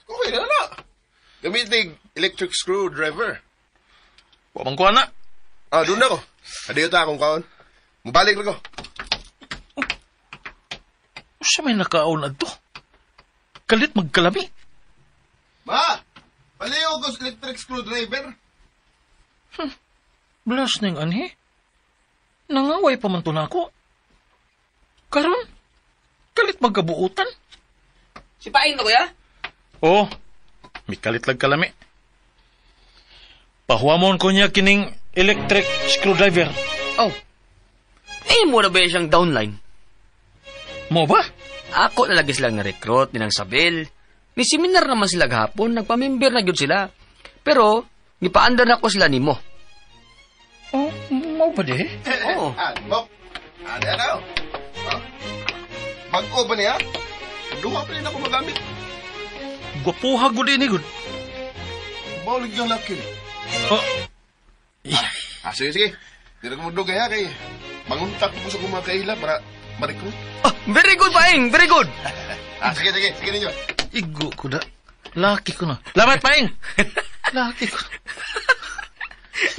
Okay na na. Gamitig electric screwdriver. Wa man ko ana. Ah, doon na ko. Adiyo ta akong kaon. Mubalik na ko. Usa may nakaon adto. Kalit magkalami. Ma! Paliw ko sa electric screwdriver. Blas ning anhi. Nangaway pa man to nako. Karon, kalit magkabuutan. Si Paing na, kuya? Oo, mikalit lang kalami. Pahuamon ko niya kining electric screwdriver. Oh. Eh, mo na ba siyang downline? Mo ba? Ako na lagi silang na-recruit ni Nang Sabel. Ni seminar naman sila gahapon, nagpamember na gyud sila. Pero, gipaandar na ko sila nimo. Oh, mo ba di? Oo. Ah, Bok. Ah, di na. Ah. Bag-o ba niya? Duha pa rin ako magamit. Gwapuha gud ini gud. Bawlig yung laki. Oh. Ah, sige, sige. Di na ko magdugay ha, kay manguntak ko sa kong mga kaila para ma-recruit. Ah, very good, Paing! Very good! Ah, sige, sige. Sige ninyo. Igo ko da. Laki ko na. Lamat paing. Laki ko.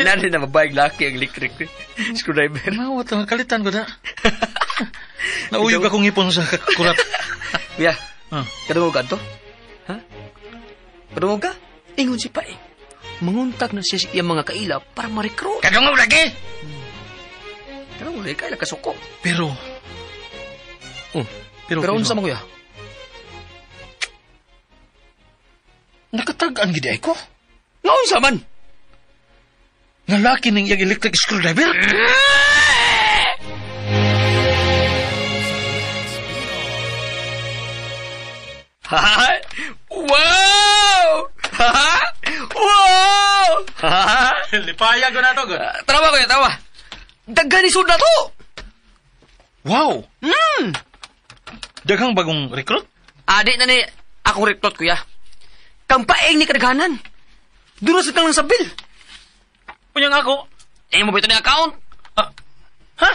Nani na mabayag laki ang electric screwdriver. Nawat lang kalitan ko da. Nauyog akong ipon sa kurat. Kuya, Ah. kadungog ka to? Ha? Kadungog ka? Ingon si Paing. Manguntak na siya sa iyang mga kaila para ma-recruit. Kadungog lagi. Kadungog lagi kaila kasuko. Pero Oh. pero Pero unsa man kuya? Nakatag-an gid ay ko. Nga unsa man? Nga laki ning iyang electric screwdriver. Ha? Wow! Ha? Wow! Ha? Lipaya ko na to gud. Tarawa kuya, tarawa. Daghan ni sud na to. Wow! Hmm. Daghang bagong recruit? Adi na ni akong recruit kuya. Kang paeng ni kadaghanan. Doon sa tang sabil. Unyang ako. Eh mo ba ito ni account? Ah, ha?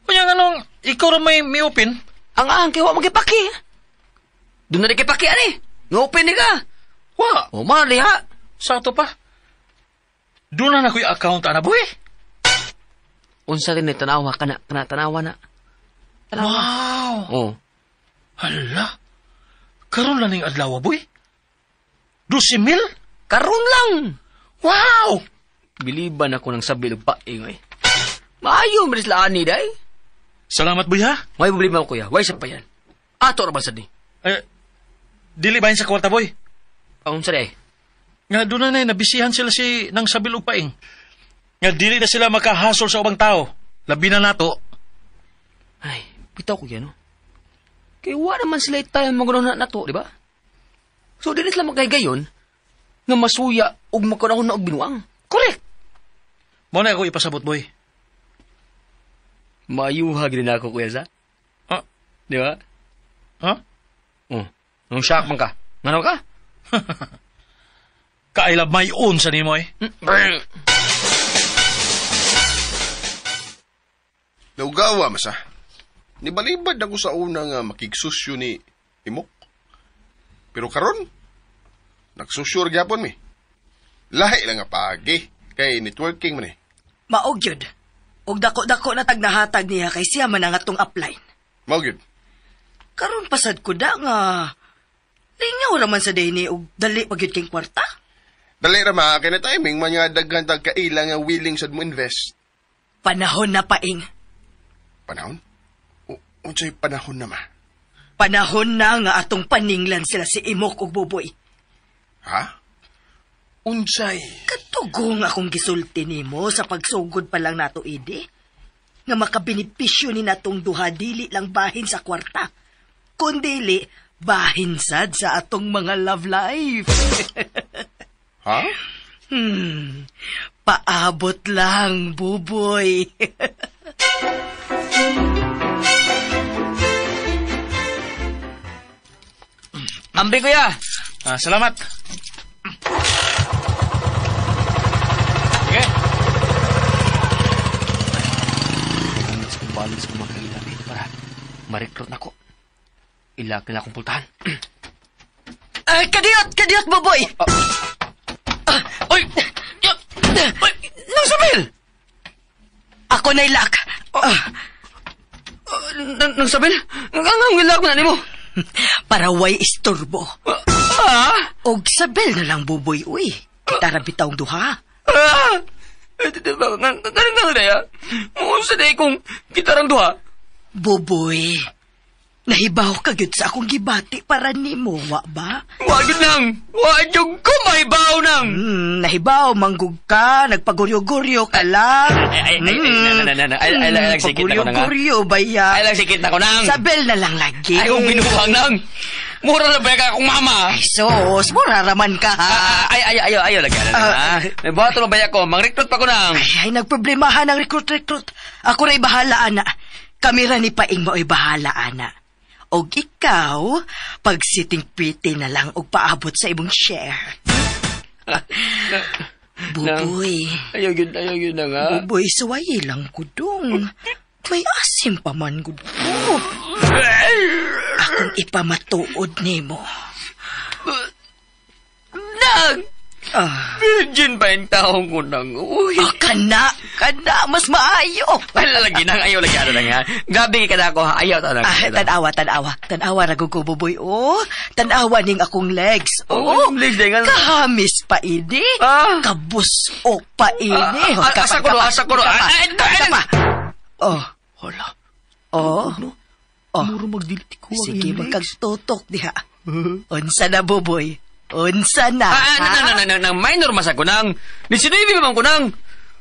Unyang anong ikaw ra may open? Ang ang kay wa magipaki. Doon na di kay paki ani. No-open ni ka. Wa. O man diha. Sa ato pa. Doon na nakoy account ana boy. Unsa din ni tanawa kana kana tanawa na. Tanawa. Wow. Oh. Hala. Karon lang ning adlaw boy. 12,000? Karon lang. Wow! Biliban ako ng sabil og paing ay. Maayo man sila ani day. Salamat boy ha. May problema ko kuya. Way sa pa yan. Ato ra ba sad ni? Eh, dili bahin sa kwarta boy. Ang unsa day? Nga doon na nabisihan sila si nang sabil og paing. Nga dili na sila makahasol sa ubang tao. Labi na nato. Ay, bitaw ko yan, no? Kay wa naman sila tayo magunahon na nato, di ba? So, dili sila magkaigayon nga masuya ug magkunahon na og binuang. Correct. Mo na ako ipasabot boy. Mayuhag din ako, kuya sa. Ah, Di ba? ha? Oh, nung shock man ka. Ngano ka? Kailab may own sa nimo eh. Naugawa, masa. Nibalibad ako sa una nga makigsusyo ni Imok. Pero karon, nagsusyo ra gyapon mi. Lahi lang nga paagi kay networking man eh. Maog yun. Og dako-dako na tagnahatag niya kay siya man ang atong upline. Mao gyud. Karon pasad ko da nga lingaw raman sa day ni og dali pa gyud king kwarta. Dali ra ma kay na timing man nga daghan tag kaila nga willing sad mo invest. Panahon na paing. Panahon? Unsay panahon na ma? Panahon na nga atong paninglan sila si Imok ug Buboy. Ha? Unsay? Katugong akong gisulti nimo sa pagsugod pa lang nato idi. Nga makabenepisyo ni natong duha dili lang bahin sa kwarta. Kundili bahin sad sa atong mga love life. Ha? Paabot lang, Buboy. Ambi, kuya. Ah, salamat. Sige. Balik kong balik sa mga kaila eh, para ma-recruit na ko. Ilak nila akong pultahan. Kadiyot, kadiyot, Buboy! Oy! Oy! Nang Sabil! Ako na'y lak. Nang Sabil? Ang ang ko na nimo. Para way istorbo. Ah? Og Sabel na lang, Buboy, uy. Kita ra bitawng duha. Ah! Ganun nga na ya. Unsa day kung kita rang duha? Buboy, nahibaw ka gyud sa akong gibati para nimo, wa ba? Wa gyud nang. Wa gyud ko mahibaw nang. Nahibaw, manggug ka, nagpaguryo-guryo ka lang. Ay, ay, ay, ay, na, na, na, na. Ay, ay, ay, sikit na ko na nga. Paguryo-guryo ba ya? Ay lang sikit na ko nang. Sabel na lang lagi. Ay, kung binuwang nang. Mura na ba ka akong mama? Ay, sus, mura raman ka, ha? Ay, ay, ay, ayaw lagi na. May buhaton na ba ko? Mang-recruit pa ko nang. Ay, ay, nagproblemahan ang recruit-recruit. Ako ra'y bahala, ana. Kami ra ni Paing mao'y bahala, ana. Og ikaw, pag sitting pretty na lang og paabot sa imong share. Buboy. Ayaw yun na nga. Buboy, suwayi lang ko dong. May asim pa man gud ko. Akong ipamatuod nimo. Nang! Virgin pa yung taong ko nang. Uy. Ah, kana, kana, mas maayo. Wala lagi nang, ayaw lagi ano lang ha. Gabi ka na ako ha, ayaw ta lang. Ah, tanawa, tanawa. Tanawa ra gud ko, Buboy. Oh, tanawa ning akong legs. Oh, Oh, legs din nga. Kahamis pa ini. Ah. Kabusok pa ini. Ah, ah, asa ko no, asa ko no. Ika pa, Ah, ah, ika pa. Oh. Hala. Oh. Oh. Muro magdilit ko ang Sige, iyong legs. magkagtutok diha. Unsa na, Buboy? Unsa na? Ah, na, na, na, na, na, minor mas ako nang. Nisinibi man ko nang.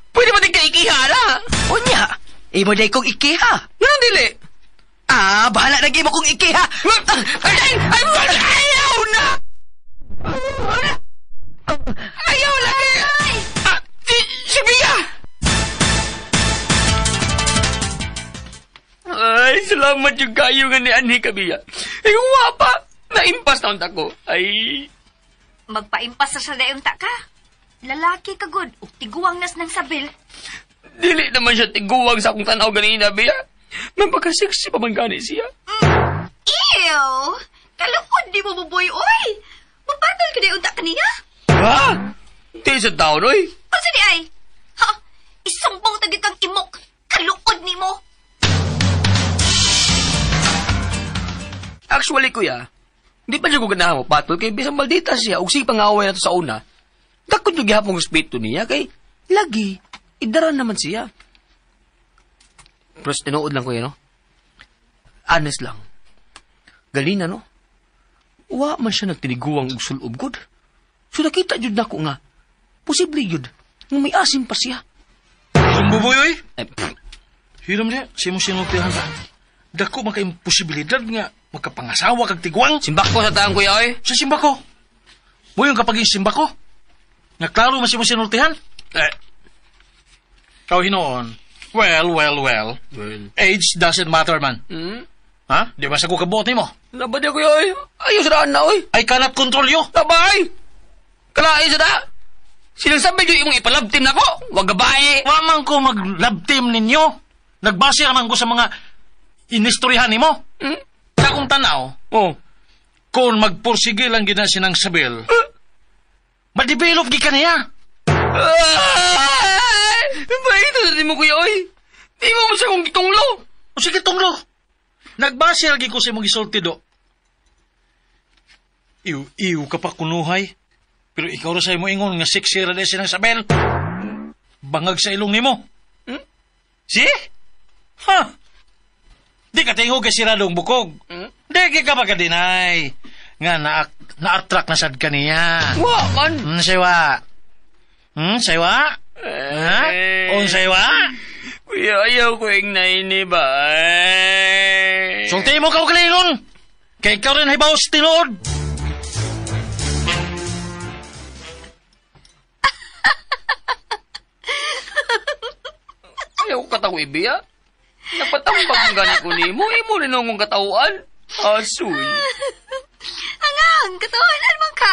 Pwede ba din ka ikiha na? Unya, imo day kong ikiha. Nga dili. Ah, bahala na imo kong ikiha. Ay, ay, ay, ayaw na! Ayaw lagi! Ah, si Bia! Ay, salamat yung kayo nga ni Anhi ka, Bia. Ay, pa! Naimpas na unta ko. Ay, Magpaimpas na sa dayong ta ka. Lalaki ka gud, ug tiguang nas ng sabil. dili naman siya tiguwang sa akong tanaw ganina, Bia. May pagka-sexy pa man gani siya. Ew! Kalukod di mo, Buboy, oy! Mapatol ka dayong ta kaniya? Ha? Di sa taon, oy. Unsa di ay? Ha? Isumbong tagit kang imok. Kalukod nimo. Actually, kuya, di pa siya ko ganahan mo patol kay bisan maldita siya ug sige pangaway na to sa una. Dakot yung gihapong respeto niya kay lagi idaran naman siya. Pero tinuod lang kuya, no? Honest lang. Galina, no? Wa man siya nagtiniguang og sulob gud. So nakita jud nako nga posible jud nga may asim pa siya. Buboy, oy. Ay, pff, Hiram niya, simo sinultihan ka. Dako man kay posibilidad nga makapangasawa kag tigwang. simbak ko sa taong kuya, oy. Sa simba ko. Mo yung kapag simba ko. Nga klaro man simo sinultihan. Eh. Ikaw hinoon. Well, well, well. Well. Age doesn't matter man. Hmm? Ha? Di ba sa ko kabuot nimo? Nabad kuya, oy. Ayaw sa daan na, oy. I cannot control you. Labay! Kalain sa da! Silang sabi yung imong ipalab team nako. Wag gabae. Wa man ko mag-love team ninyo. Nagbase raman ko sa mga inistoryahan nimo. Hmm? Sa akong tanaw, Oh. kung magpursige lang gina sinang sabil, ma-develop gi ka niya. Ay! Bakit ito mo kuya, oy? Di mo mo siya kong gitunglo. O sige, tunglo. Nagbase lagi ko sa imong gisulti do. Iw, iw ka pa kunuhay. Pero ikaw ra sa imo ingon nga sexy ra sinang sabel. Bangag sa ilong nimo. Hmm? Si? Ha? Di ka tingog kay siradong bukog. Hmm? Di ka pa ka-deny. Nga na-attract na sad ka niya. Wa man. Saywa. Saywa? Ha? Eh. Unsay wa? Kuya, ayaw ko yung naini ba? Ay. Sulti mo ka og kalingon. Kay ikaw rin hibaw sa tinuod. Ayaw ko kataw, Ibiya. Napatambag ang gani ko nimo. Imo rin akong katawaan. Asoy. Angang, katawanan man ka.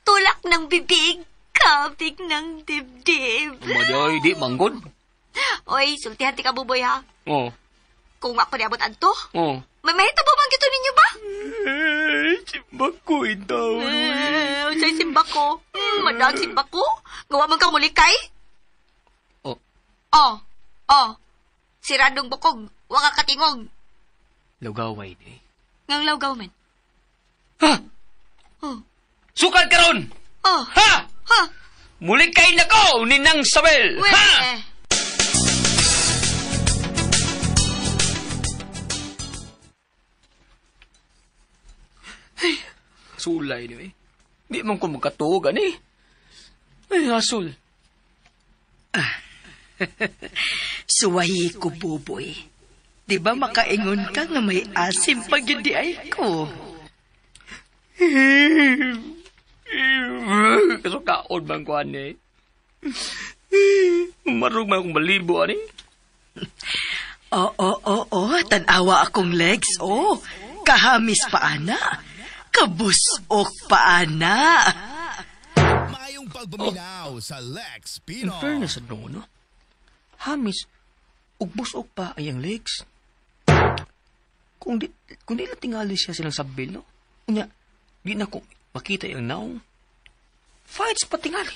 Tulak ng bibig, kapik ng dibdib. Maday, di manggod. Oy, sultihan ti ka, Buboy, ha? Oh, Kung ako niabot adto, oh. may mahitabo bang gito ninyo ba? Eh, si Simbako itaw. Unsay simbako? Madag simbako? Gawa man ka mulikay? Oh. Oh. Oh. Siradong bukog, wa ka katingog. Lugaway di. Ngang lawgaw man. Ha? Oh. Sukad karon. Oh. Ha? Ha? Mulikay na ko ni Nang Sabel. Weh. Ha? Ay, sulay ni eh. Di man ko magkatuog ani. Ay, asul. Suwahi ko, Buboy. Di ba makaingon ka nga may asim pag yun di ay ko? Kasukaon man ko, ani. Marug man akong malibo, ani. Oo, oo, oo. Tanawa akong legs, oh. Kahamis pa, ana. Kabusok pa, ana. Maayong pagpaminaw sa Lex Pino. In fairness, ano, no? Hamis, ugbusok pa ay ang legs. Kung di lang tingali siya silang sabil, no? Unya, di na ko makita yung naong. Fights pa tingali.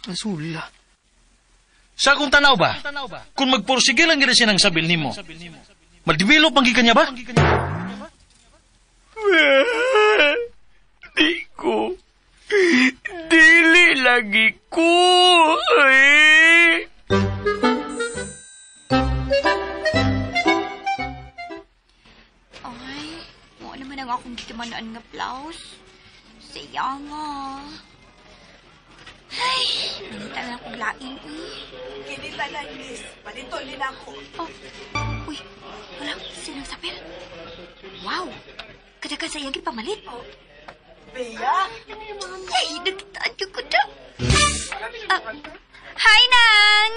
Asula. Sa akong tanaw ba? Kung magpursige lang gina siya ng sabil nimo, ma-develop ang gikan niya ba? Di ko. Dili lagi ko. Ay. Ay, mo naman ang akong gitamanaan nga blouse. Siya nga. Ay, nilita na akong laing eh. Kinita na, miss. Palito din ako. Oh, uy, wala, sinang sapil. Wow, kadagan sa iyang pamalit. Oh, Bea? Ay, nakitaan yung kuda. Hi, Nang!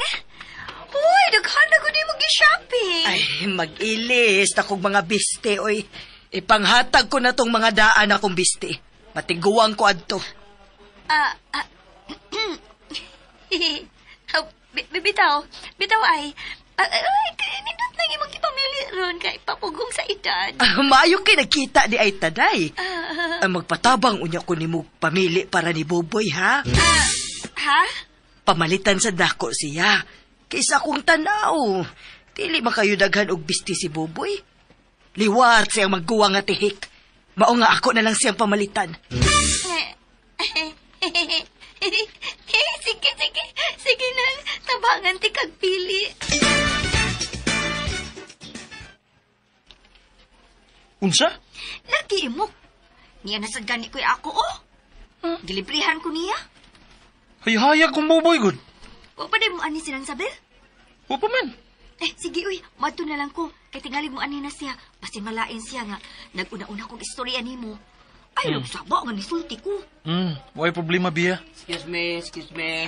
Uy, daghan na ko di mag-shopping. Ay, mag-ilis akong mga biste, oy. Ipanghatag ko na tong mga daan akong biste. Matiguang ko adto. Bitaw, bitaw ay. Ay, nindot lang imong gipamili ron kay papugong sa edad. Maayo kay nagkita di ay taday. Magpatabang unya ko nimo pamili para ni Buboy, ha? Ha? Pamalitan sa dako siya. Kaysa akong tanaw. Dili man kayo daghan og bisti si Buboy. Liwat siyang magguwa nga tihik. Mao nga ako na lang siyang pamalitan. Sige, sige. Sige na. Tabangan ti kag pili. Unsa? Lagi mo. Niya na sa gani ko'y ako, oh. Gilibrihan ko niya. Hayhayag kong Buboy, good. Wa pa mo ani silang sabil? Wa pa man. Eh, sige, uy. Madto na lang ko. Kay tingali mo ani na siya. Basin malain siya nga. Nag-una-una kong istorya nimo. Ay, nagsaba nga nisulti ko. Way problema, Bia. Excuse me, excuse me.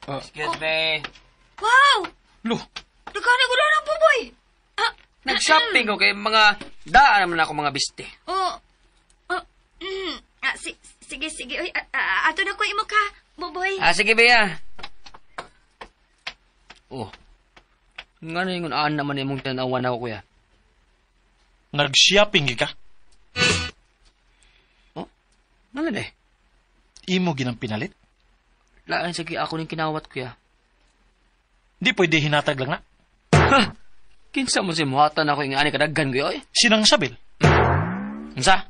Excuse me. Wow! Lo, Nagkana ko na ng Buboy! Nag-shopping ko kay mga daan naman ako mga biste. Oh. Oh. Sige, sige. Uy, ato na ko imo ka, Buboy. Sige, Bea. Oh. Nga na yung aan naman imong tanawan ako, kuya. Nag-shopping ka? Oh? Ano na eh? Imo ginang pinalit? Laan, sige, ako ning kinawat, kuya. Di pwede hinatag lang na. Ha? Kinsa mo si muhatan ako yung ani kadaghan, kuya, oy? Sinang sabil? Unsa?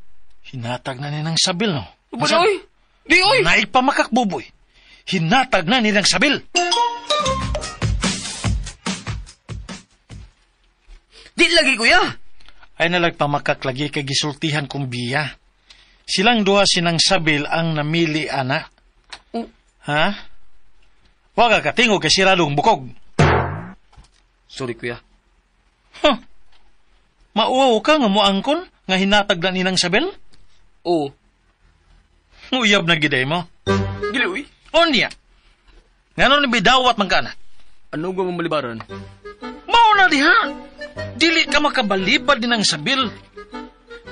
Hinatag na ni ng sabil, no? Ba, oy? Di, oy! Naig pa makakbuboy. Hinatag na ni ng sabil. Di lagi, kuya! Ay nalagpamakak lagi kay gisultihan kong biya. Silang duha sinang sabil ang namili, ana. Oh. Ha? Wag ka katingog kay siradong bukog. Sorry, kuya. Huh. Mauwaw ka nga moangkon nga hinatag na ninang sabil? Oo. Uyab na giday mo. Gili, uy. Onya. Ngano ni bidawat man ka na? Ano ba mong malibaran? Mao na diha. Dili ka makabalibad din ang sabil.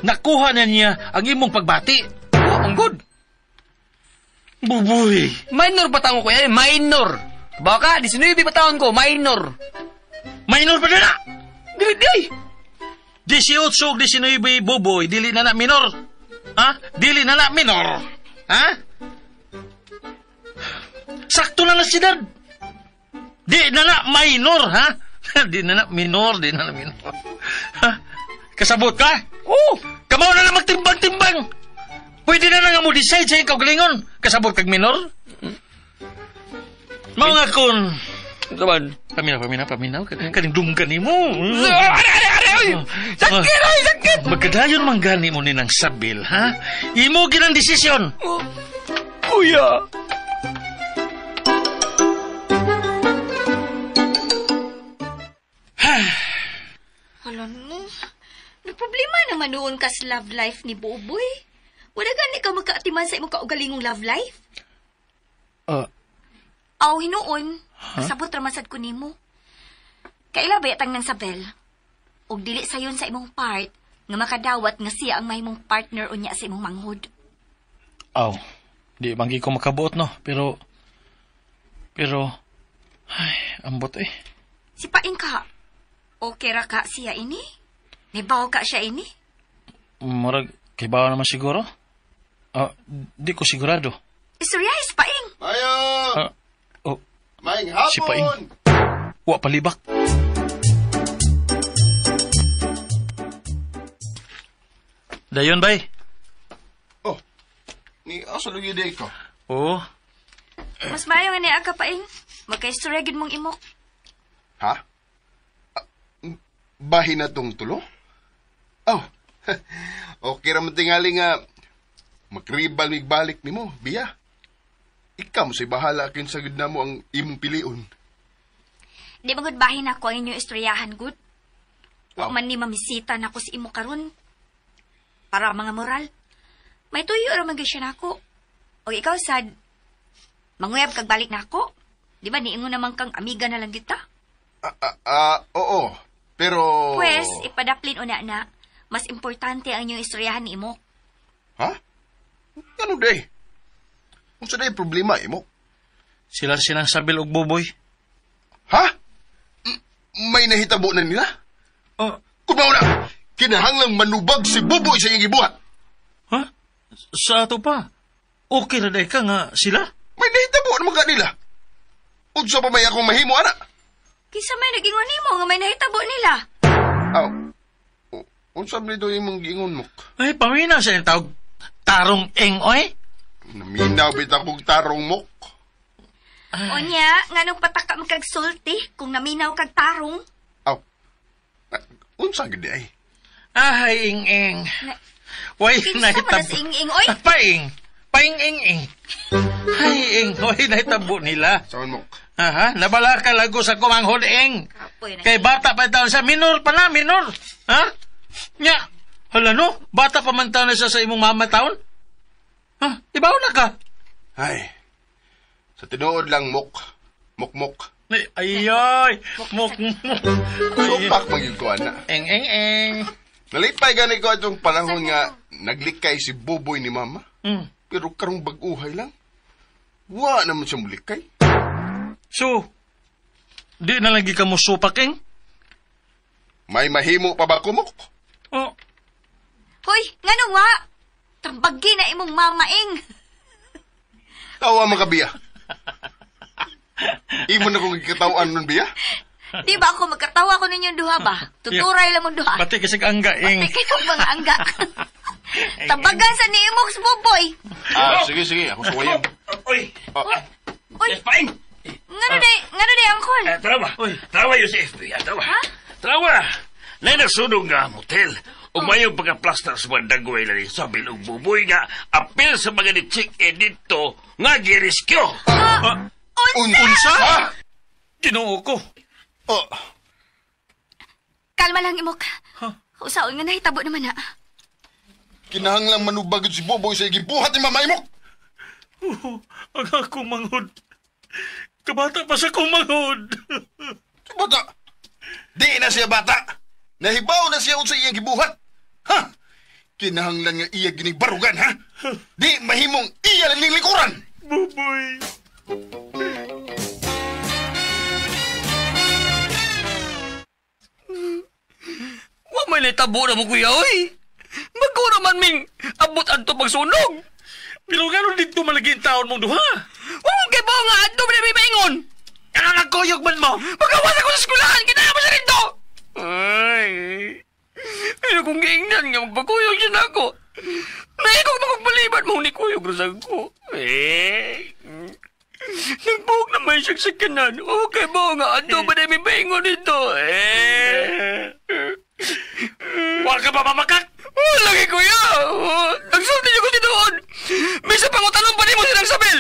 Nakuha na niya ang imong pagbati. Oh, ang good. Buboy. Minor pa taon ko, kuya. Minor. Baka, 19 pa taon ko. Minor. Minor pa na. Dili, dili. 18 ug 19 Buboy, dili na na minor. Ha? Dili na na minor. Ha? Sakto na na si dad. Di na na minor, ha? Di na na minor, di na na minor. Ha? Kasabot ka? Oo. Kamaw na na magtimbang-timbang. Pwede na na nga mo decide sa ikaw galingon. Kasabot kag minor? Mao nga kun. Saman. Paminaw. Kaning dunggan ni mo. Are! Sakit, ay, sakit! Magkadayon man gani mo ni ng sabil, ha? Imo ginang desisyon. Kuya! Hala no. Nagproblema naman noon ka sa love life ni Buboy. Wala gani ka magkaatiman sa imong kaugalingong love life? Aw, hinuon. Kasabot raman sad ko nimo. Kaila ba yatang ng Sabel? Og dili sayon sa imong part nga makadawat nga siya ang mahimong partner unya sa imong manghod. Aw, di banggi ko makabuot no, pero ay, ambot eh. Sipain ka. Okay ra ka siya ini? Nibaw ka siya ini? Murag kibaw naman siguro. Di ko sigurado. Istorya sipaing. Ayo. Oh, maing hapon. Sipaing. Wa palibak. Dayon bay. Oh. Ni asa lagi day ko? Oo. Mas maayo nga niya ka paing. Magka-istorya gid mong imok. Ha? Bahin na tong tulo? Oh. Okay ra man tingali nga makribal migbalik nimo, biya. Ikaw mo say bahala kinsa gud namo ang imong pilion. Di magud bahin ako ang inyong istoryahan gud. Wa Oh. man ni mamisita nako si imo karon. Para mga moral. May tuyo ra man gyud siya nako. O ikaw sad manguyab kag balik nako. Di ba niingon naman kang amiga na lang kita? Oo. Pero Pues ipadaplin una na mas importante ang inyong istoryahan ni imo. Ha? Ano day? Unsa day problema imo? Sila silang Sabel og Buboy. Ha? May nahitabo na nila? Oh, Kung mao na, kinahanglang manubag si Buboy sa iyang gibuhat. ha? Sa ato pa. Okay ra day ka nga sila? May nahitabo naman ka nila. Unsa pa may akong mahimo, ana? Kinsa may nagingon nimo nga may nahitabo nila? Aw, unsa man ito imong giingon mo? Ay, paminaw sa iyang tawag. Tarong eng, oy. Naminaw bitaw kog tarong mok. Unya, nganong pataka man kag sulti kung naminaw kag tarong? Aw, unsa gid ay? Ay, ing-ing. Way, Kinsa man na nahitabo. si ing-ing, oy? Paing. Paing, ing-ing. Ay, ing. Way, nahitabo nila. Saon mok? Aha, nabala ka lago sa kumanghod, ing. Kapoy na Kay bata pa taon siya, minor pa na, minor. Ha? Nya, hala no, bata pa man taon na siya sa imong mama taon. Ha? Ibaw na ka. Ay, sa tinuod lang mok. Mok-mok. Ay, ay, mok, mok. Supak magyud ko, ana. Eng, eng, eng. Nalipay gani ko atong panahon nga naglikay si Buboy ni Mama. Mm. Pero karong bag-uhay lang. Wa naman siya mulikay. So, di na lagi ka mo supak, eng? May mahimo pa ba kumok? Oh. Hoy, nganong wa? Tambagi na imong mama, eng. Tawa man ka, Bia. Imo na kong gikatawan nun, Bia. Di ba ako magkatawa ko ninyong duha ba? Tuturay lang mong duha. Pati kasi angga, eng. Pati kayo mga angga. Tabagan sa ni imong Buboy. Ah, sige, sige. Ako suwayan. Oy! Oy, Yes, paing! ngano day, angkol? Trawa. Trawa, Yosef. Trawa. Ha? Trawa. Nay nasunog nga motel. Ug mayong pagka-plaster sa mga dagway na ni Sabel ug Buboy nga apil sa mga ni Chick dito nga giriskyo. Unsa? Ginoo ko. Oh, Kalma lang, imok. Usaon nga nahitabo naman na. kinahanglang manubag si Buboy sa gibuhat ni Mama Imok. Oh, ang akong manghod. Kabata pa sa akong manghod. Bata. Di na siya bata. Nahibaw na siya unsa iyang gibuhat. Ha? Kinahanglan nga iya ginibarugan, ha? Di mahimong iya lang ning likuran. Buboy. Wa may nitabo na mo, kuya, oy. Bago naman ming abot adto pagsunog. Pero gano'n dito malagi ang taon mong duha? Huwag kay ba nga adto may maingon? Ano nagkuyog man mo? Pagawas ako sa eskwelahan, kinaya mo siya rito! Ay, pero kung giingnan nga magpakuyog siya na ako. Naikog magpaliban mo ni kuyog rasag ko. Eh, nagbuhok naman siyang sakanan. Okay ba nga adto ba na may maingon dito? Eh, wala ka ba mamakak? Oh, lagi kuya! Oh, nagsulti niyo ko ditoon! May sa pangutanong pa ni mo silang sabil!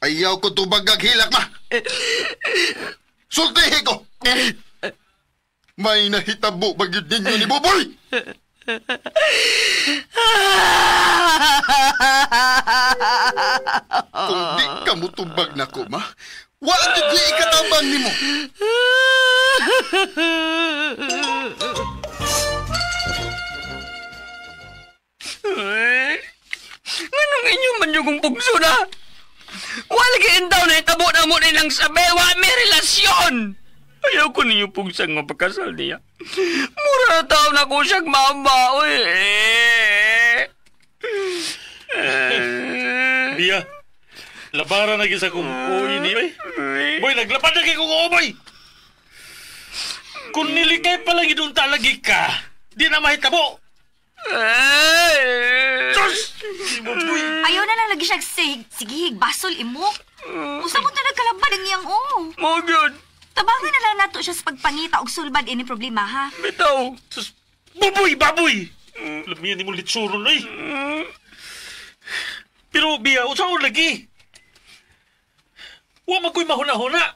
Ayaw ko tubag hilak, ma! Sultihi ko! May nahitabo bagyod ninyo ni Buboy! Kung di ka mutubag na ko, ma, wala jud ni ikatabang nimo. Nganong inyo man yung kong pugso na? Wala kayo na itabo na mo nilang sabi, wa may relasyon. Ayaw ko ninyo pugsang mapakasal niya. Mura na tao na ko siyang mama. Uy. Biya, labara na gisa kong uwi niyo eh. Boy, naglaban na kayo kong uboy. Kung nilikay pa lang idong talagi ka, di na mahitabo. Sus! Ayaw na lang lagi siya sigihig basol imo. Usa mo ta nagkalaban ang iyang o. Mo gyud. Tabangan na lang nato siya sa pagpangita og sulbad ini problema ha. Bitaw. Sus, buboy, baboy. Lamian ni mo litsuron ay. Pero biya, usa ko lagi. Wa man ko'y mahuna-huna.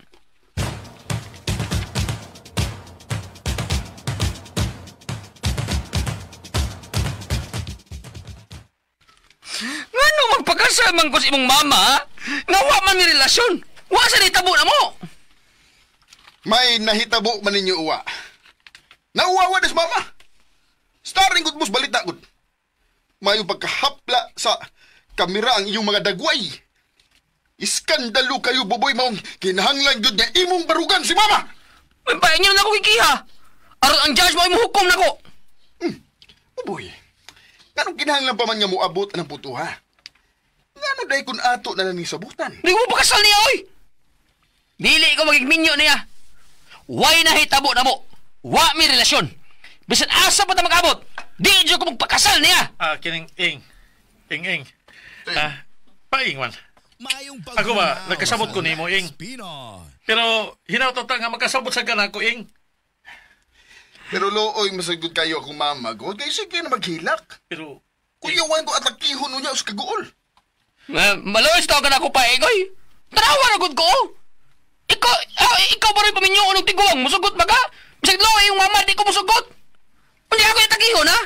Ngano magpakasal man ko sa imong mama? Nga wa man ni relasyon. Wa sa nitabo na mo. May nahitabo man ninyo uwa. Nauwawa des mama. Starring good bus balita gud. Mayo pagkahapla sa kamera ang iyong mga dagway. Iskandalo kayo, Buboy, maong kinahanglan gud nga imong barugan si mama. May paingin na ako kikiha. Aron ang judge mo ay muhukom nako. Buboy, nganong kinahanglan pa man nga moabot ang puto ha? Ngano day kun ato na lang sabutan? Di ko pakasal niya, oy! Dili ko magigminyo niya. Way nahitabo na mo. Wa mi relasyon. Bisan asa pa ta mag-abot. Di jud ko magpakasal niya. Ah, kining ing. Ing ing. Ah, paingwan. Ako ba, nagkasabot ko nimo ing. Pero hinawto ta nga magkasabot sa kana ko ing. Pero looy masagod kayo akong mama ko. Kay sige na maghilak. Pero kuyawan ko at lakihon niya sa kaguol. Maluwas tawag ka na ako pa, Egoy. Tanawa na gud ko. Ikaw ba rin paminyo ng tiguang? Musugot ba ka? Bisag looy yung mama, di ko musugot. Unya ako yung tagihon, ha?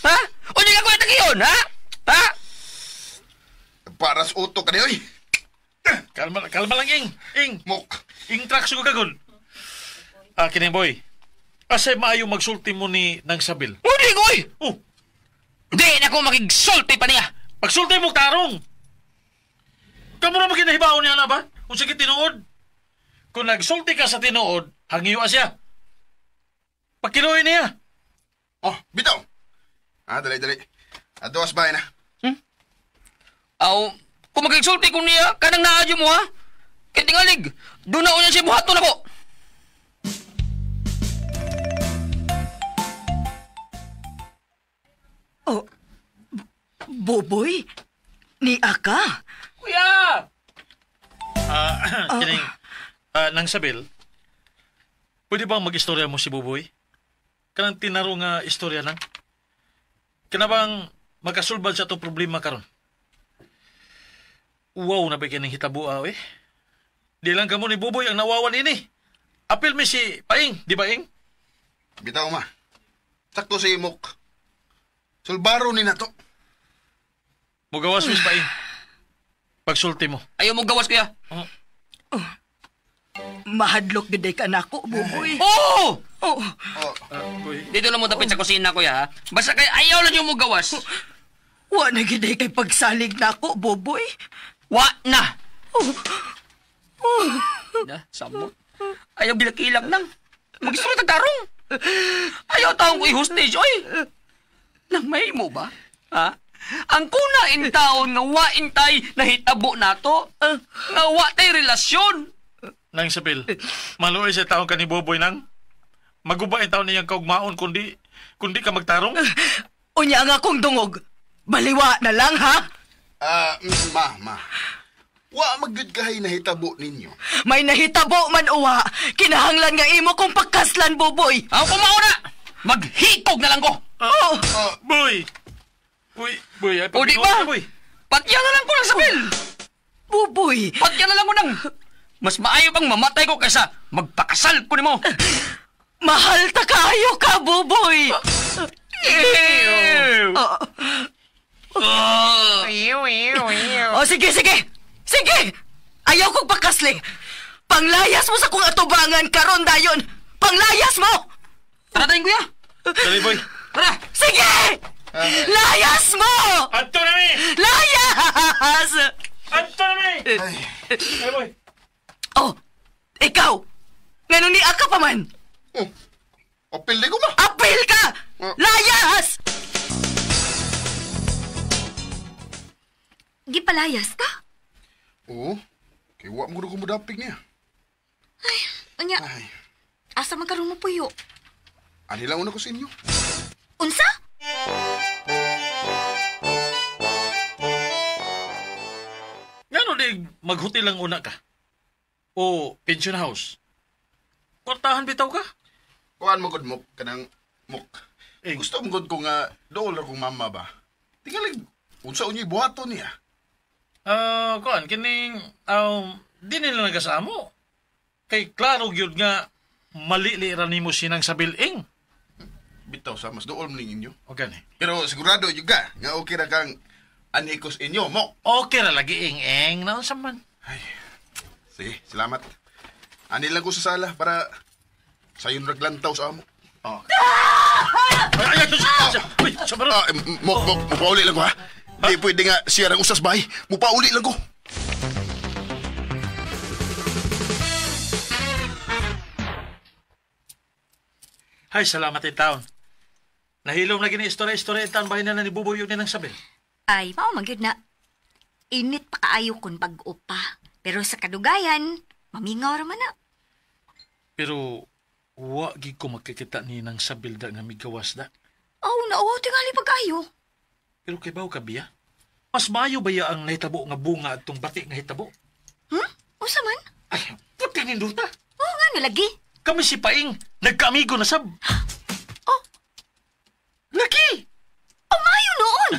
Ha? Unya ako yung tagihon, ha? Ha? Para sa utok ka niya, oy. Kalma, kalma lang, ing. Ing. Mok. Ing tracks ko kagol. Ah, kining boy. Asay maayo magsulti mo ni Nang Sabil. Hindi ko, oy! Oh. Di na ko magigsulti pa niya. Pagsulti mo, tarong. Kamu na magkinahibaon niya na ba? Kung sige tinuod. Kung nagsulti ka sa tinuod, hangiwa siya. Pakiluin niya. Oh, bitaw. Ah, dali, dali. Aduas bahay na. Hmm? Aw, kung magigsulti ko niya, kanang naadyo mo, ha? Kaya tingalig, doon na unya siya buhaton ako. Oh, Boboy? Ni Aka? Kuya! Kining, Nang Sabil, pwede bang mag-istorya mo si Boboy? Kanang tinaro nga istorya nang? Kana bang magkasulbad sa itong problema karon? Wow na ba kining hitabua, eh? Di lang kamo ni Boboy ang nawawan ini. Apil mi si Paing, di ba, Ing? Bitaw, ma. Sakto si Imok. Sulbaro ni nato. Mugawas, Miss Paing. Pagsulti mo. Ayaw mo gawas, kuya. Oh. Oh. Mahadlok gid ka nako, Buboy. Oo! Oh. Oh. Dito lang mo tapit sa kusina, kuya, ha? Basta kay ayaw lang yung mo gawas. Wa na gid kay pagsalig nako, Buboy. Wa na. Oh. Oh. Na, samot. Ayaw bilakilang nang. Mag-istorya tagtarong. Ayaw taong ko i-hostage, oy. Nang may mo ba? Ha? Ang kuna in taon nga wain tay nahitabo nato. Nga wa tay relasyon. Nang Isabel, maluoy sa taon ka ni Boboy nang. Maguba in taon niyang kaugmaon kundi ka magtarong. Unya nga akong dungog. Baliwa na lang, ha? Ma. Wa magyud kahay nahitabo ninyo. May nahitabo man uwa. Kinahanglan nga imo kong pagkaslan, Buboy. Ako mauna. Maghikog na lang ko. Boy. Uy, boy, ay O di ba? Boy. Patya na lang ko ng Isabel. Buboy. Patya na lang ko nang. Mas maayo pang mamatay ko kaysa magpakasal ko nimo. Mahal ta kayo ka, Buboy. Ew. Oh, sige, sige. Sige! Ayaw kong pakasli. Panglayas mo sa kong atubangan karon dayon. Panglayas mo! Tara dayon, kuya. Dali, boy. Tara. Sige! Layas mo! Adto na mi! Layas! Adto na mi! Ay, boy. Oh, ikaw! Ngano ni aka pa man? Oh, apil di ko ma. Apil ka! Layas! Gipalayas ka? Oo. Kay wa mo ko mudapig niya. Ay, unya. Ay. Asa man karon mo puyo? Ani lang una ko sa inyo. Unsa? Ngano di maghotel lang una ka? O pension house? Kwartahan bitaw ka? Kuan mo gud mo kanang mok. Eh. Gusto mo gud ko nga dool ra kong mama ba. Tingali unsa unyay buhaton niya? Kuan kining di nila nagasamo. Kay klaro gyud nga mali ra nimo sinang sa biling. Bitaw sa mas dool man ninyo. O gani. Pero sigurado jud ka nga okay ra kang anhi ko sa inyo mo. Okay ra lagi ing-ing na unsa man. Ay. Sige, salamat. Ani lang ko sa sala para sayon raglantaw sa amo. Oh. Ay, ay, ay, uy, sabaro. Mok, mupauli lang ko ha. Di pwede nga siya ang usas bahay. Mupauli lang ko. Ay, salamat in taon. Nahilom na gini istorya-istorya in taon bahay na ni Buboy yun ng sabi. Ay, mao man gyud na. Init pa kaayo kun bag-o pa. Pero sa kadugayan, mamingaw ra man na. Pero wa gid ko magkikita ni nang sabil da nga migawas da. Oh, nao tingali pag-ayo. Pero kay baw ka biya? Mas maayo ba ya ang nahitabo nga bunga atong bati nga hitabo? Usa man? Ay, puti ninduta. Oo nga no lagi. Kami si Paing, nagkaamigo na sab. Oh. Lagi! Oh, maayo noon.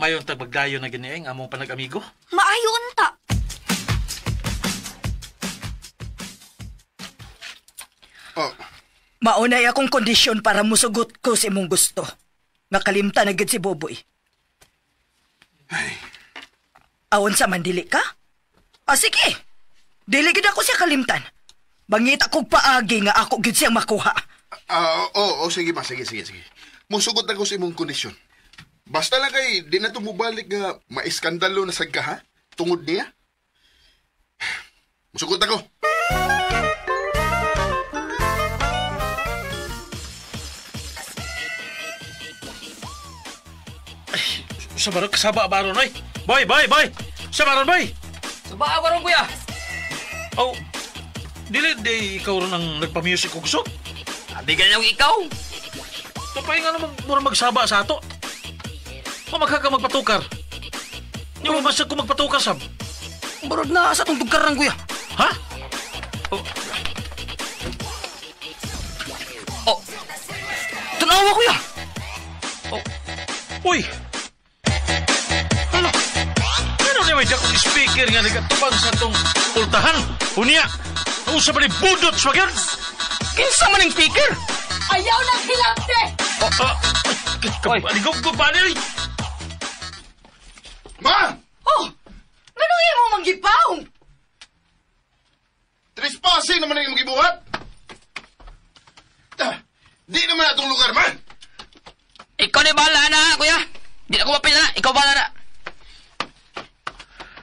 Mayon tag magdayo na ginieng among panag-amigo. Maayo unta. Oh, Maunay akong kondisyon para musugot ko sa imong gusto. Nakalimta na gid si Boboy. Awon sa man dili ka? Ah, sige. Dili gid ako siya kalimtan. Bangita kog paagi nga ako gid siyang makuha. Sige ma, sige. Musugot ako sa imong kondisyon. Basta lang kay di na tumubalik nga maiskandalo na sad ka ha? Tungod niya. Musugot ako. Sa barong kasaba baron oy. Boy, boy, boy. Sa baron boy. Sabaa karon kuya. Oh. Dili di ikaw ron ang nagpa-music og kusog. Abi ganyan ikaw. Tapay nga naman mura magsaba sa ato. Mamagha ka magpatukar. Di mo masag ko magpatukar sab. Barod na sa tong tugkaran kuya. Ha? Oh, Oh. Tanawa kuya. oh. Uy. Hala. Ano niya may dakong speaker nga nagatubang sa tong pultahan? Unya. Usa pa ni budot swagan. Kinsa man ang speaker? Ayaw nang hilabte! Oy. Aligog ko pa ni. Ma! Oh! Ganun imo manggipaw? Trespassing naman ang imong gibuhat. Di naman atong lugar, man. Ikaw na bahala na, kuya. Di na ko mapila na. Ikaw bahala na.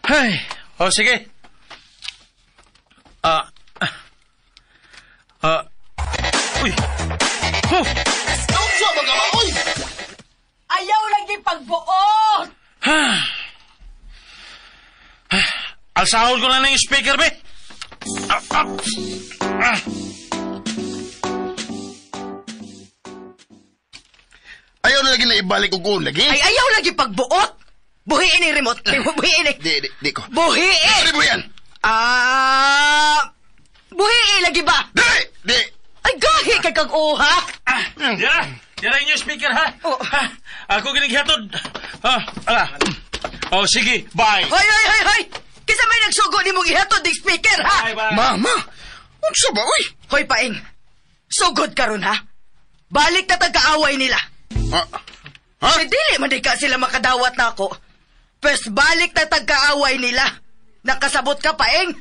Ay. Oh, sige. Uy. Huh. Unsa ba ka ma, oy? Ayaw lagi pagbuot! Alsahon ko na ng speaker, be. Ah. Ayaw na lagi na ibalik og kuon lagi. Ay, ayaw lagi pagbuot! Buhiin ni remote. Buhiin ni. Di ko. Buhiin! Di buhian. Buhiin lagi ba? Di. Ay, gahi kay kag uha! Dira, dira inyo speaker, ha? Oh. Ha? Ako ginighatod. Ha? Ala. Oh, sige, bye. Hoy, hoy, hoy, hoy! Kisa may nagsugo ni mong ihatod ng speaker, ha? Bye, bye. Ma, unsa ba oy? Hoy, Paing. Sugod karon ha? Balik na tagkaaway nila. Ha? Ha? Ay, dili man di ka sila makadawat na ako. Pwes balik na tagkaaway nila. Nakasabot ka, Paing.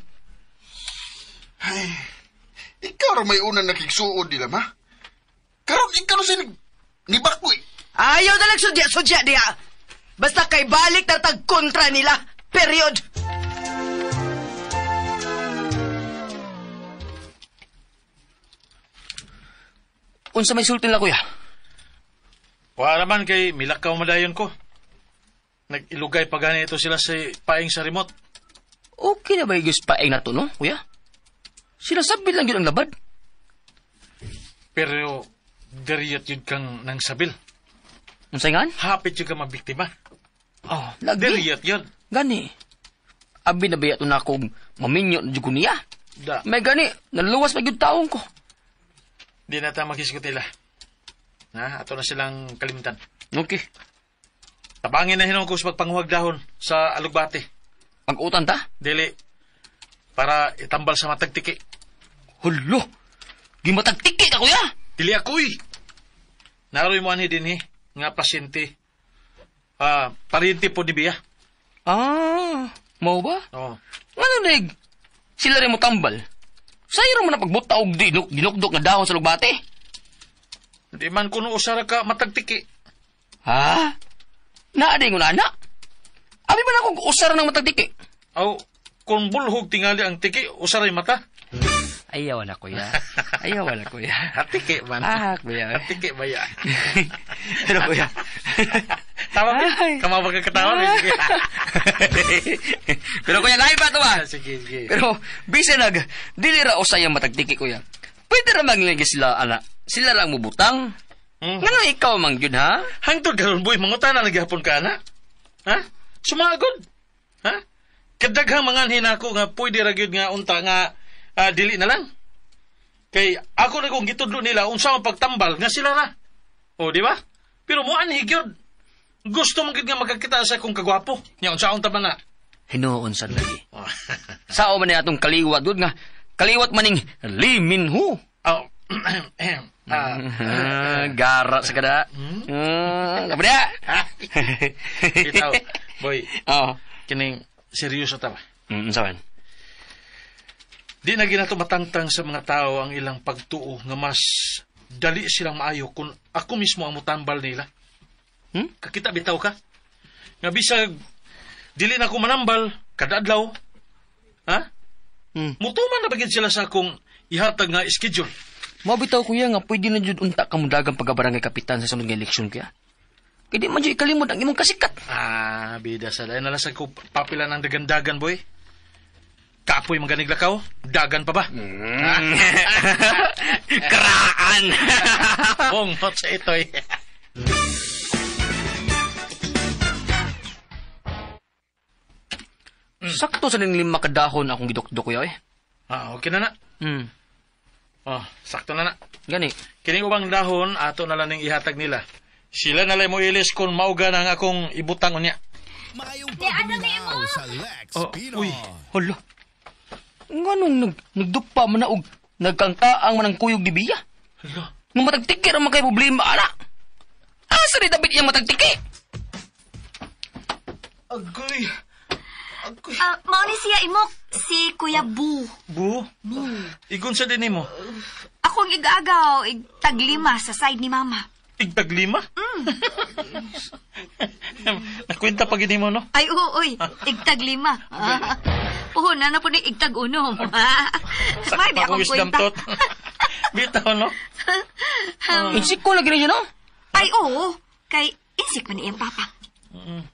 Ay, ikaw ra may unang nakigsuod nila, ma. Karon ikaw na siya nibako eh. Ayaw na lang sudya-sudya diha. Basta kay balik na tagkontra nila. Period. Unsa may sulti nila, kuya? Wala man kay milakaw madayon ko. Nag-ilugay pa gani ito sila sa paing sa remote. Okay na ba yung paing na to, no, kuya? Sila sabi lang yun ang labad. Pero deriyot yun kang nang sabil. Unsay ngan? Hapit yun kang mabiktima. Oh, lagi. Deriyot yun. Gani. Abi na ba ito na akong maminyo na dyan ko niya? Da. May gani, naluwas pa yun taong ko. Di na ta makisgot nila. Na, ato na silang kalimtan. Okay. Tabangin na hinuon ko sa pagpanguhag dahon sa alugbate. Pag-utan ta? Dili. Para itambal sa matagtiki. Hulo! Gimatagtiki ka, kuya! Dili ako eh. Naroy mo anhi din eh, nga pasyente. Paryente po ni Bia. Ah, mau ba? Oo. Ngano nig? Sila rin mo tambal. Sayo mo na pagbuta og dinukdok nga dahon sa lugbate. Di man kuno usara ka matagtiki. Ha? Naa di na anak? Abi man ako usara ng matagtiki. Aw, kung bulhog tingali ang tiki, usaray mata. Ayaw na, kuya. Ayaw na, kuya. Hatiki man. Ah, kuya. Hatiki ba ya? Pero kuya. Tawa ba? Kamawa ka katawa. Pero kuya, lahi ba ito ba? Sige, sige. Pero, bisa nag, dili ra usay ang matagtiki, kuya. Pwede ra maglagi sila, ana. Sila lang mubutang. Ngano ikaw mang yun, ha? Hangtod karon boy, mangutan na naghapon ka, ana. Ha? Sumagod. Ha? Kadaghang mga hinako nga pwede ra gyud nga unta nga dili na lang. Kay ako na kong gitudlo nila unsa ang pagtambal nga sila ra. O di ba? Pero mo anhi gyud. Gusto mo gyud nga magkakita sa akong kagwapo. Nya unsa unta man na? Hinuon sad lagi. Sao man ni atong kaliwat gud nga kaliwat maning Lee Min Ho. Oh. Gara sa kada. Kapo niya? Itaw, boy. Oh. Kining seryoso ta ba? Unsa man? Di na ginato matangtang sa mga tao ang ilang pagtuo nga mas dali silang maayo kung ako mismo ang mutambal nila. Kakita bitaw ka? Nga bisag dili na ako manambal kada adlaw. Ha? Mutuman na bagid sila sa akong ihatag nga schedule. Mao bitaw kuya nga pwede na jud unta ka modagang pagkabarangay kapitan sa sunod nga eleksyon kuya. Kay di man jud ikalimot ang imong kasikat. Ah, bida sa lain nalasag ko papila ng dagandagan boy. Kapoy maganig lakaw, dagan pa ba? Kraan! Bongot sa itoy. Sakto sa ning 5 kadahon akong gidukdok kuya eh. Ah, okay na na. Oh, sakto na na. Gani. Kining ubang dahon ato na lang ning ihatag nila. Sila na lang mo ilis kung mauga na ang akong ibutang unya. Maayong pagduminaw sa Lex Pinoy. Uy, hala. Nganong nagdupa man na og nagkangkaang man ang kuyog ni Bia? Hala. Nung matagtiki ra man kay problema ana. Asa ni David iyang matagtiki? Agoy. Mao ni siya imok si Kuya Bu. Bu? Igon sa din nimo. Akong igagaw, igtaglima sa side ni Mama. Igtaglima? Nakwenta pa gini mo, no? Ay, oo, oy. Igtaglima. Puhunan na po ni igtag-unom. Sakit May pa akong akong wisdom kwenta. tooth. Bitaw, no? Insik ko lagi niya, no? Ay, oo. Kay, insik man iyang papa.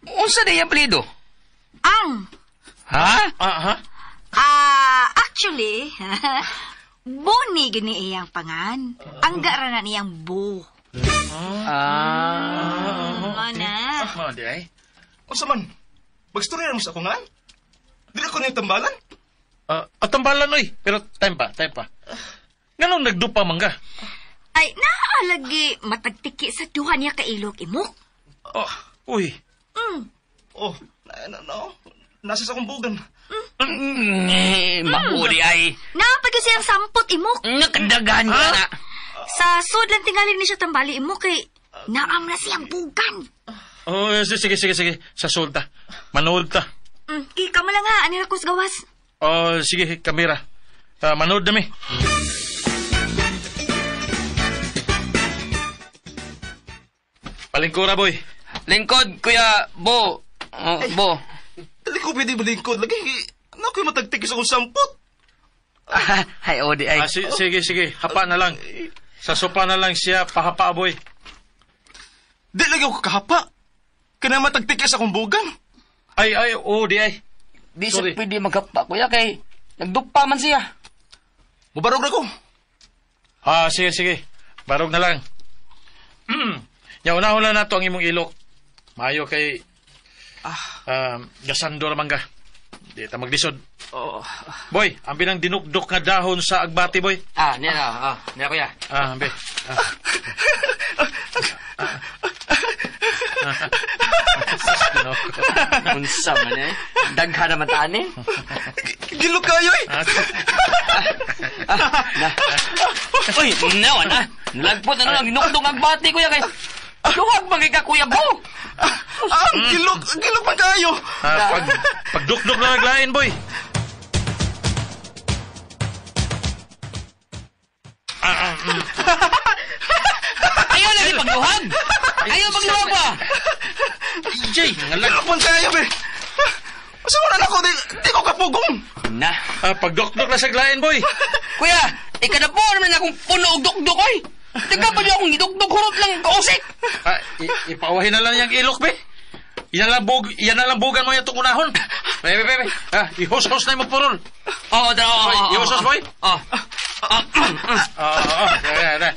Unsa na iyang apelyido? Ang, Ha? Ah, ha? Actually, Boni gini iyang pangan. Ang gara na niyang Bo. Ah. Ano na? Mao di ay. Unsa man? Magstorya mo sa akong ngan? Dili ko niyong tambalan? Tambalan oy, pero time pa, time pa. Nganong nagdupa man ka? Ay, naalagi matagtiki sa duha niya ka ilok imok. Oh, uy. Oh, na. Nasa sa akong bugan. Mauli ay. Napag siyang sampot imok. Nakadagan ka na. Sa sud lang tingali ni siya tambali imok kay naam na siyang bugan. Oh, sige, sige, sige. Sa sud ta. Manood ta. Kika mo lang ha, ani ra ko sa gawas. Oh, sige, kamera. Manood na mi. Palingkura, boy. Lingkod, Kuya Bo. Oh, Bo. Dili ko pwede malingkod. Lagi, ano ko matagtik sa akong sampot? Ay, o di ay. Sige, sige. Hapa na lang. Sa sopa na lang siya, pahapa, boy. Di lagi ako kahapa. Kana matagtik sa akong bugan. Ay, ay, oh, di ay. Di siya Sorry. pwede maghapa, kuya, kay nagdupa man siya. Mubarog na ko. Sige, sige. Barog na lang. Ya, unahon na nato ang imong ilok. Maayo kay gasando ra man ka. Di ta maglisod. Oh. Boy, ang binang dinukdok nga dahon sa agbati, boy. Niya na. Niya, kuya. Ambi. Unsa man eh. Daghan naman taan eh. Gilok kayo eh. Na. Uy, nawa na. Nalagpot na lang dinukdok ang bati, kuya, kay luwag man kay ka, Kuya Bo. Gilok, gilok man kayo. Pagdukdok na naglain, boy. Ayaw lagi pagluhag. Ayaw pagluhag ba? Jay, ngalag. Gilok man kayo be. Asa mo na ako, di ko kapugong. Na. Pagdukdok na sa glain, boy. Kuya, ikadapo naman akong puno og dukdok oy. Teka pa niyo akong gidukdok hurot lang kausik. Ipaawahin na lang yung ilok, be. Yan lang bugan mo yung unahon. Be, be, be. Ihos-hos na yung magpurol. Oo, dara, oo. Ihos-hos, boy. Oo. Oo.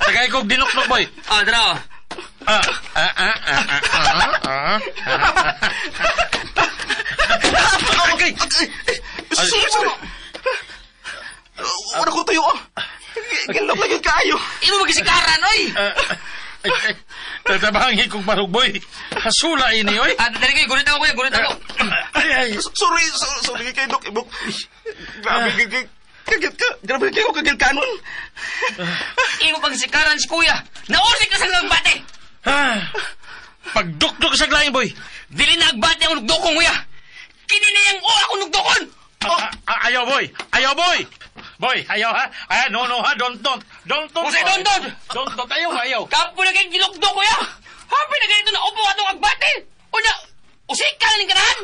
Tagay kong dinukdok, boy. Dara, oo. Okay. Sorry, sorry. Wala ko tuyo. Gilok lagi kayo. Imo magisikaran, oy. Tatabangin kong barog, boy. Hasula ini, oy. Dali kayo, gulit ako, kuya, gulit ako. Ay, ay. Sorry, sorry kay Dok Ibok. Grabe, kagil ka. Grabe kayo kagil kanon. Imo pagisikaran si kuya. Nausik na sa nagbate. Pagdukdok sa glain, boy. Dili na agbate ang nugdukong, kuya. Kini na yung o ako nugdukon. Ayaw, boy. Ayaw, boy. Boy, ayaw, ha? Ay, no, no, ha? Don't, don't. Don't, don't. Jose, don't, don't. Don't, don't. Ayaw, ayaw. Kampo na kayong ginukdok, kuya. Happy na ganito na upo atong agbate. Unya, usik ka na ning kanahan.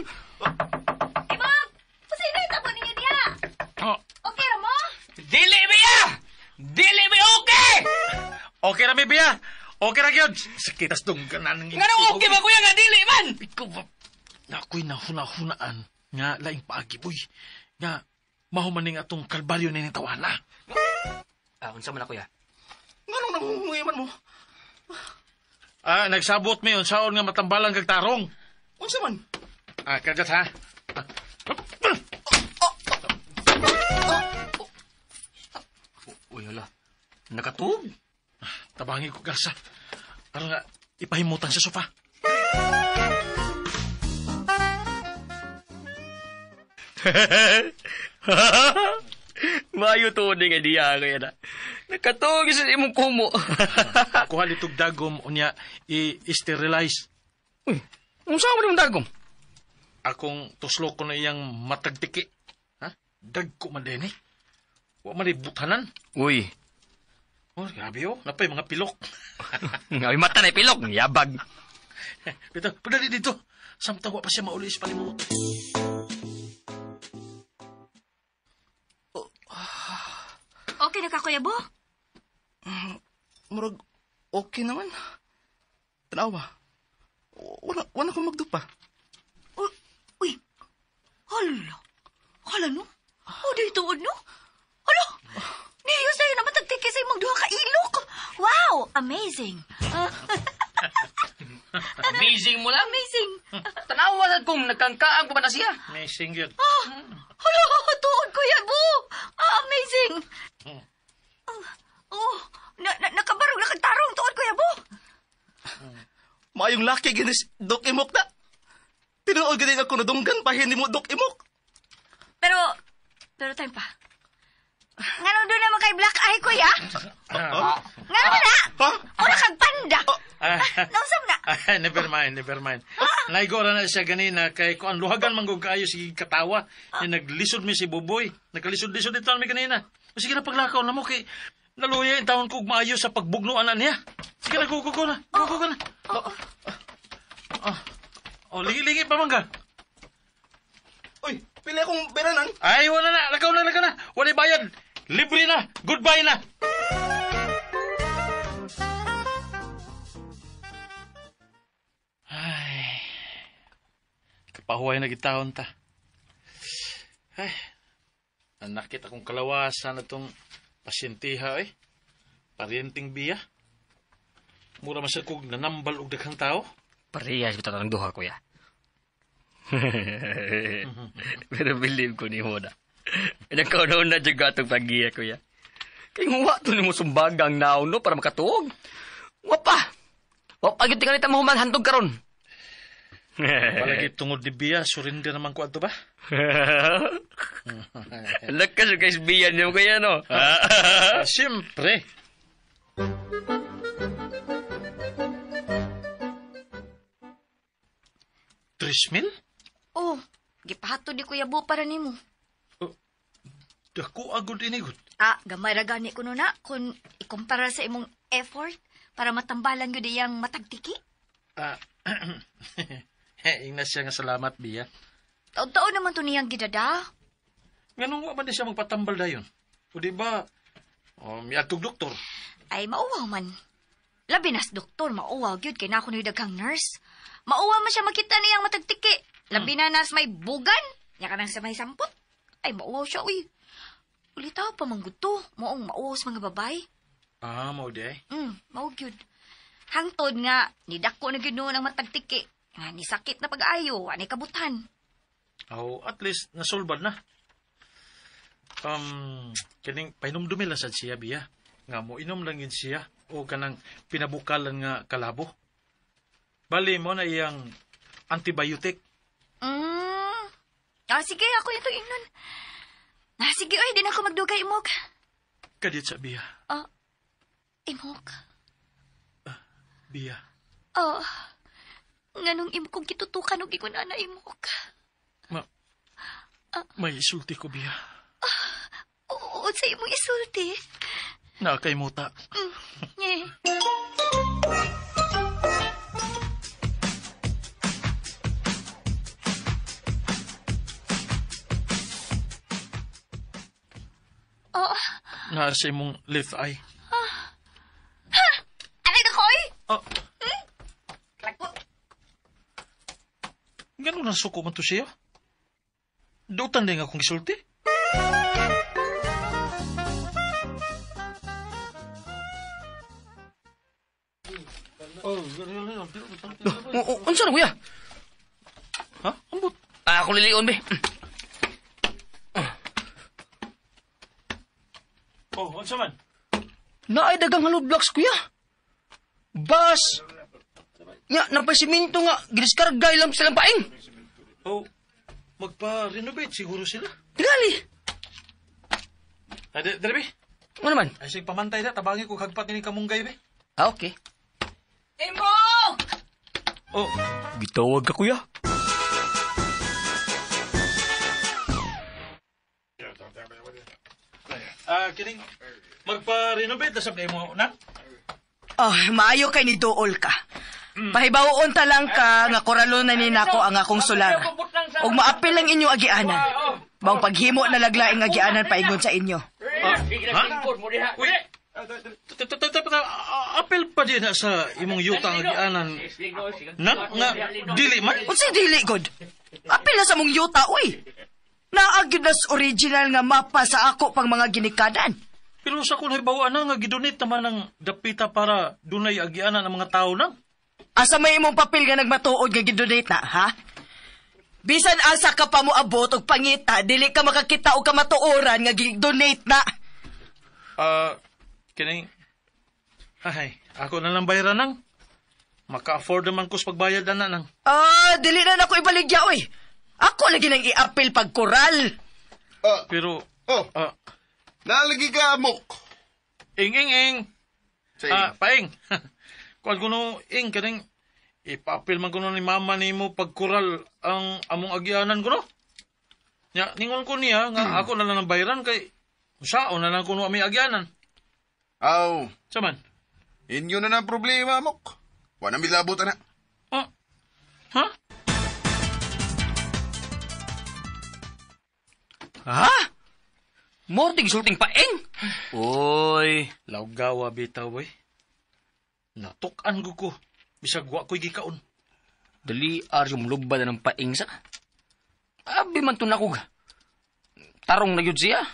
Imok! Pasay na itapon ninyo diha. Oh. Okay ra mo? Dili ba ya? Dili ba okay? Okay ra, biya. Okay ra, gyud. Sakitas dong ganan. Nga okay ba, kuya, nga dili man? Ikaw ba? Nako'y nahuna-hunaan nga laing paagi, boy. Nga, mahumaning atong kalbaryo ni tawana. Unsa man na, kuya? Nganong nangungungiman mo? Nagsabot mi unsaon nga matambalan kag tarong. Unsa man? Kagat ha. Uy, hala. Nakatug? Tabangi ko gasa. Aron nga ipahimutan sa sofa. Mayo to ni nga diya kaya na. Nakatug sa imong kumo. Kuha litog dagom unya i-sterilize. Uy, unsa man imong dagom? Akong tuslo ko na iyang matagtiki. Ha? Dagko man din eh. Wa man butanan. Uy. Oh, grabe oh. Napay mga pilok. Ngawi mata na pilok, yabag. Dito, padali dito. Samtang wa pa siya mauli sa palimot. Okay na ka, Kuya Bo? Murag, okay naman. Tanawa. Wala akong magdupa. Uy, hala. Hala, no? Oh, di tuod, no? Hala! Niyo sa'yo naman tagtiki sa imong duha ka ilok. Wow! Amazing. Amazing mo lang. Amazing. Tanawa sad kung nagkangkaang pa ba na siya. Amazing yun. Ah, hala, tuod ko yan, bo. Ah, amazing. Oh, nakabarog, nakagtarong, tuod ko yan, bo. Maayong laki ginis, Dok Imok na. Tinuod ganin ako nadunggan pa hindi mo, Dok Imok. Pero time pa. Nganong doon naman kay Black Eye, kuya? Nga naman na? Mura kang panda. Nausap na. Never mind. Naigora na siya ganina kay kuan luhagan manggog kaayo sige katawa. Ni naglisod mi si Buboy. Nagkalisod-lisod dito mi ganina. O sige na paglakaw na mo kay naluya yung taon kog maayo sa pagbugnoan na niya. Sige na, go na. Go na. Oh, lingi-lingi pa mangga. Uy, pili akong beranan. Ay, wala na. Lakaw na. Wala bayad. Libre na. Goodbye na. Ay, kapahuway na gitawon ta. Ay, nanakit akong kalawasan na itong pasyentiha eh. Paryenteng biya. Mura man siya kog nanambal og daghang tao. Parehas bitaw ng duha, kuya. Pero believe ko ni mo na. Nagkaroon na dyan atong pagiya, kuya. Kaya huwa to ni mo sumbagang naon, no, para makatuog. Wapa! Wapa, gyud tingali ta mahuman hantog karon. Palagi tungod ni Bia, surrender naman ko ato ba? Lakas yung guys, Bia niyo kuya, no? Siyempre. $3,000? Oh, gipahatod ni Kuya Bo para nimo. Oh, dako agod inigod. Ah, gamay ra gani kuno na kung ikumpara sa imong effort para matambalan gyud iyang matagtiki. Ah, ingna siya nga salamat, Bia. Taon-taon naman to niyang gidada. Nganong wa man di siya magpatambal dayon? O di ba, miadtog doktor? Ay, mauwaw man. Labi nas doktor, mauwaw gyud kay nako ni daghang nurse. Mauwaw man siya makita niyang matagtiki. Labi na nas may bugan, nya kanang sa may sampot. Ay, mauwaw siya, uy. Ulitaw pa man gud to, maong mauwaw sa mga babay. Ah, mao di ay. Mao gyud. Hangtod nga, nidako na gyud noon ang matagtiki. Nga, ni sakit na pag-ayo, ani kabutan. Oh, at least nasolbad na. Kining pahinumdumi lang sad siya, Bia. Nga mo inom lang yun siya o kanang pinabukalan nga kalabo. Bali mo na iyang antibiotic. Ah, sige, ako yung tuinon. Ah, sige, oy, di na ako magdugay, Imok. Kadit sa Bia. Ah, Imok. Bia. Oh, nganong imok kong kitutukan og ingon ana, Imok. May isulti ko, Bia. Oo, sa imong isulti. Nakay muta. Yeah. Oh. Naa sa imong left eye. Ha! Anay na koy? Oh. Lagpo. Ganun na suko man to siya. Dutan din akong gisulti. Unsa na kuya? Ha? Ambot. Ah, ako lilion be. Oh, unsa man? Naay dagang hollow blocks kuya. Bas. Nya napay simento nga gidiskarga ilang silang paing. Oh, magpa-renovate siguro sila. Tingali. Ay, dere be. Ano naman? Ay, sige, pamantay na. Tabangi ko hagpat ni kamunggay be. Ah, okay. Imok! Oh. Gitawag ka, kuya. Ah, kining magpa-renovate na sa mo na? Oh, maayo kay ni Duol ka. Pahibawoon ta lang ka nga koralon na ni nako ang akong solar. Ug maapil ang inyong agianan. Maong paghimo na laglaing agianan paingon sa inyo. Ha? Uy, di na sa imong yuta nga gianan? Nang nga dili man. Unsay dili god? Apil na sa mong yuta oy. Naa gyud nas original nga mapa sa ako pang mga ginikanan. Pero sa kun haybawaan na nga gidonate naman ang dapita para dunay agianan ang mga tao nang. Asa may imong papel nga nagmatuod nga gidonate na, ha? Bisan asa ka pa mo abot og pangita, dili ka makakita og kamatuoran nga gidonate na. Kining ay, ako na lang bayaran nang. Maka-afford naman ko sa pagbayad na nang. Ah, dili na nako ibaligya oy. Ako lagi nang i-appeal pagkoral. Pero nalagi ka amok. Ing ing ing. Sa Paing. Kuan kuno ing kaning ipa-appeal man kuno ni mama nimo pagkural ang among agianan kuno. Nya ningon ko niya nga ako na lang ang bayaran kay unsaon na lang kuno ami agianan. Aw. Saman? Inyo na na problema, amok. Wa na milabot ana. Oh. Ha? Ha? Mordig sulting paeng. Oy, lawgawa bitaw boy. Natuk-an ko ko. Bisag wa ko'y gikaon. Dali ar yung lubba na ng paeng sa. Abi man to nakog. Tarong na yun siya.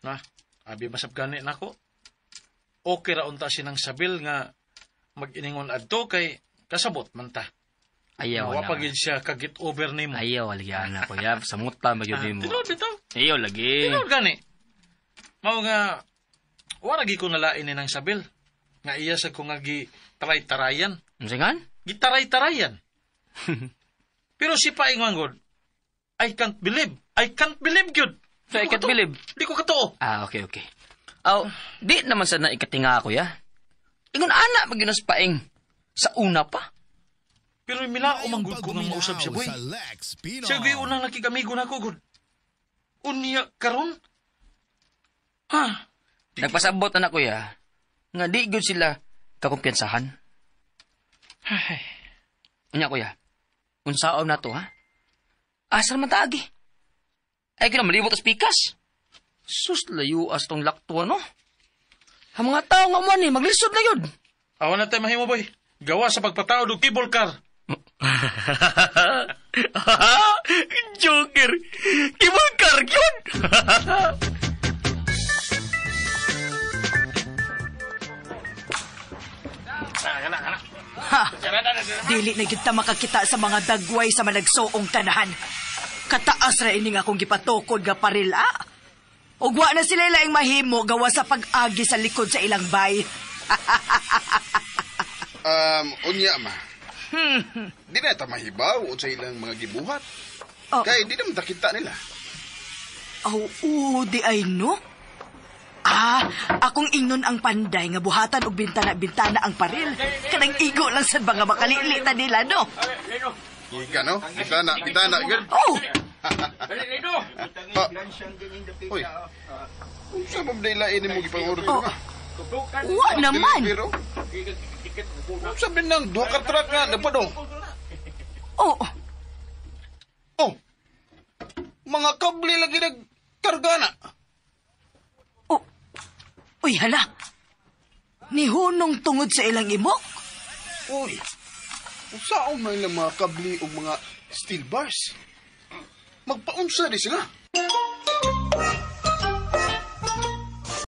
Na, abi masab gani nako. Okay ra unta sinang sabil nga mag-iningon adto kay kasabot man ta. Ayaw Wa na. pa gid siya ka-get over nimo. Ayaw lagi ana ko ya samuta ba gyud nimo. Tinuod bitaw. Ayaw lagi. Tinuod gani. Mao nga wa ra gi ko nalain ni nang sabil nga iya sa ko nga gi taray-tarayan. Unsa ngan? Gitaray-tarayan. Pero si Paing Manggod, I can't believe. I can't believe gyud. So, I can't believe. Di ko katoo. Ah, okay, okay. Aw, di naman sa naikatinga ako ya. Ingon ana maginos Paing sa una pa. Pero milao manggod ko nga mausab siya, boy. Siya gyud unang nakigamigo nako gud. Unya karon. Ha? Nagpasabot na nako ya nga di gyud sila kakumpiyansahan. Ay. Unya kuya. Unsaon na to ha? Asa man taagi? Ay kina malibot as pikas. Sus layo as tong lakto no. Ang mga tao nga mo ni maglisod na yun. Awa na tayo mahimo boy. Gawa sa pagpataod og cable car. Joker! Cable car yun! Ha! Dili na gyud ta makakita sa mga dagway sa managsuong tanahan. Kataas ra ini nga akong gipatukod nga paril, ah. Ug wa na sila laing mahimo gawa sa pag-agi sa likod sa ilang bay. Unya ma. Di na ta mahibaw sa ilang mga gibuhat. Oh. Kay di naman kita nila. Oh, di ay no. Ah, akong ingnon ang panday nga buhatan og bintana-bintana ang paril. Kanang igo lang sad ba nga makalilita nila, no? Ika, no? Bintana, bintana, gud. Oh! Ah. Uy. Unsa ba daylain nimo gipang-order Oh. ma? Wa naman. Pero unsa bin nang duha ka truck nga napadong? Oh. Oh. Mga kable lagi nagkarga na. Oh. Uy, hala. Nihunong tungod sa ilang imok. Uy. Unsaon man ilang mga kable og mga steel bars? Magpaunsa di sila.